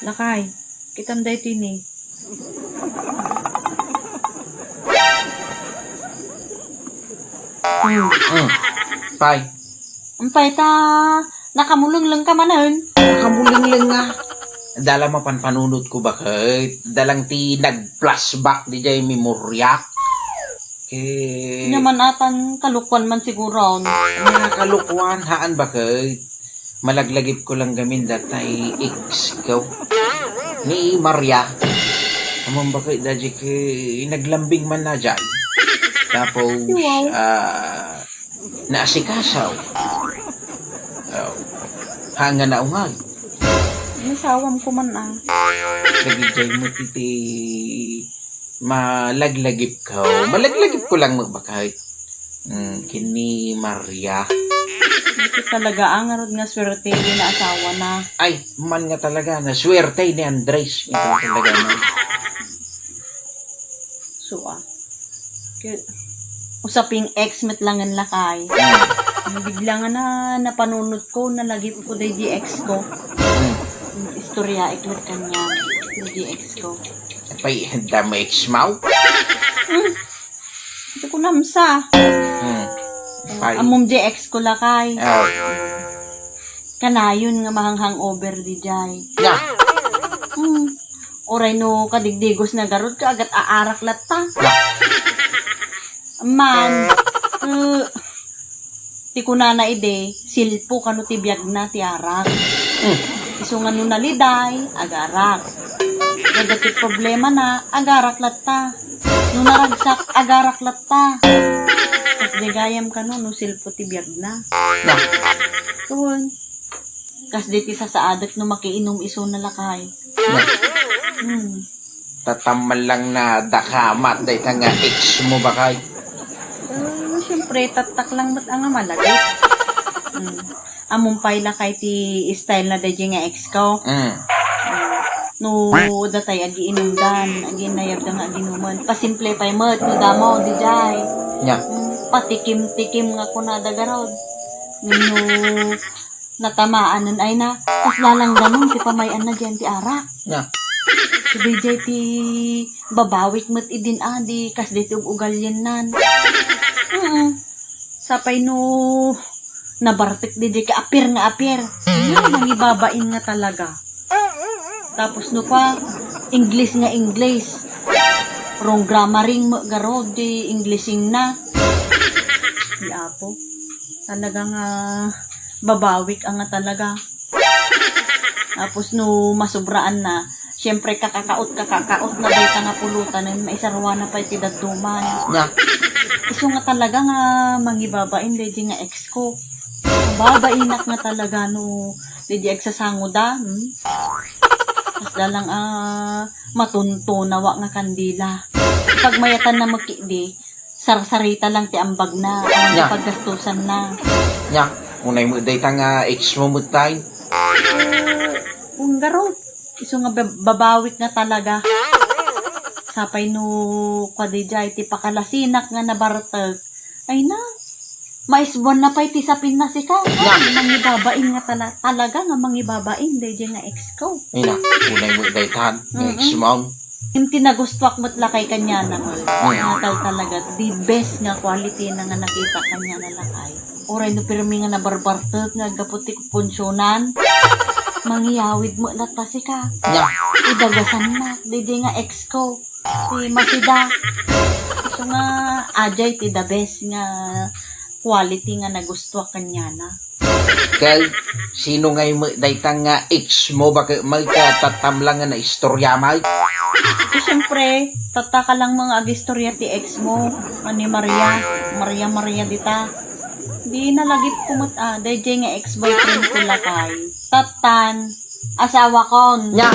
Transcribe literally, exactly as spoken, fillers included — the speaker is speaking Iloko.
Lakay, kitam daytoy ni. Hmm. Hmm. Pay. Umpay ta, nakamulengleng ka manen. Nakamulengleng nga. Dala mapanpanunot ko baket. Dalang ti nag-flashback di jay memoryak. Ke- Nya man atan, kalukuan man siguro. Nya, kalukuan, haan baket. Malaglagip ko lang gamin datay ex ko. Ni Maria. Amon baket, daji ke, naglambing man na dyan. Tapos, Wow. ah, naasikaso. Oh. Haan nga naungag. Nasawam ko man, ah. Lagi jay mo titi Malaglagip ko. Malaglagip ko lang magbakay. Mm, kini Maria. Iti talaga, ah, ngarud nga swerte, di na asawa na. Ay, man nga talaga, na swerte ni Andres. Ito talaga, no? So, ah. Ke-, usaping ex met langen lakay. Mm. Bigla nga na, napanunot ko, nalagip ko day di ex ko. Mm. Istorya, iklat kanya, day di ex ko. Apay, damo ex mo? Hmm. Iti ko namsa. Hmm. Apay. Ammom di ex ko lakay. Oh. Kanayon nga mahang-hangover di jay. Na. Hmm. Uray no kadigdigos na garud ka, agat aarak latta. Na. Man, eh, ti kunana idi, silpo kano ti biagna ti arak. Hmm. Isu nga no naliday, agarak. Dagiti problema na, agarak latta. No naragsak, agarak latta. Kas di gayam kano, no silpo ti biagna. Na. Tuon. Kas di ti sasaadek no makiinum isu na lakay. Na. Hmm. Tatamman lang na dakamat dayta nga ex mo bakay. Eh, siyempre, tatak lang met nga malagip. Mm. Ammom pay lakay ti style na daydi nga ex ko. Mm. Mm. No, datay agiinumdan, aginayabda nga aginuman. Pasimple pay met, no damo, di jay. Nya. Mm, patikim-tikim nga kunada garod. Ngem no, natamaanen ay na, kasla lang danum ti pamay-anna diyan ti arak. Nya. So, daydiay ti babawik met idin a, di kas daytoy ug-, ugaliennan. Mm. Sapay no nabartek daydiay ka apir nga apir. Nya, mangibabain nga talaga. Tapos no pa, English nga English. Wrong grammar-ing met garud, di English-ing na. Di apo. Talaga nga babawik a nga talaga. Tapos no masubraan na, siyempre kakakaot, kakakaot na dayta nga pulutan, maisaruana pay ti dadduman. Nya. Isu nga talaga nga mangibabain daydi nga ex ko. Babainak nga talaga no daydi agsasangoda, hmm? Kasla lang, ah, matuntunawa nga kandila. Pagmayatan na met ketdi, sarsarita lang ti ambagna, awan ti Nya. paggastusanna. Nya, unay met dayta nga ex mo met tay? Unggarot. Isu nga bab-, babawik nga talaga. Sapay no, kua daydiay, ti pakalasinak nga nabartek. Ay na, maisbuan na pay ti sapinna sika. Nya. Mangibabain nga tala-, talaga nga mangibabain, daydiay nga ex ko. Ay na, unay met daytan, nga ex Mm-mm. mo. Ngem ti nagustuak met lakay kaniana met. Mm. Nga tal-, talaga, the best nga quality na nga nakita kaniana lakay. Uray no pirmi nga nabarbartek nga aggapu ti punsionan, mangiyawid met latta sika. Nya. Idagasannak, daydiay nga ex ko. Ti masida. Isu nga, ajay ti the best nga quality nga nagustuak kaniana. Kel, sino ngay met dayta nga ex mo, baket met ka tatta lang nga naistorya met? Ti siyempre, tatta ka lang met nga agistorya ti ex mo, nga ni Maria, Maria, Maria dita. Di nalagip ko met a, daydiay nga ex-boyfriend ko lakay. Tattan, asawa kon. Nya.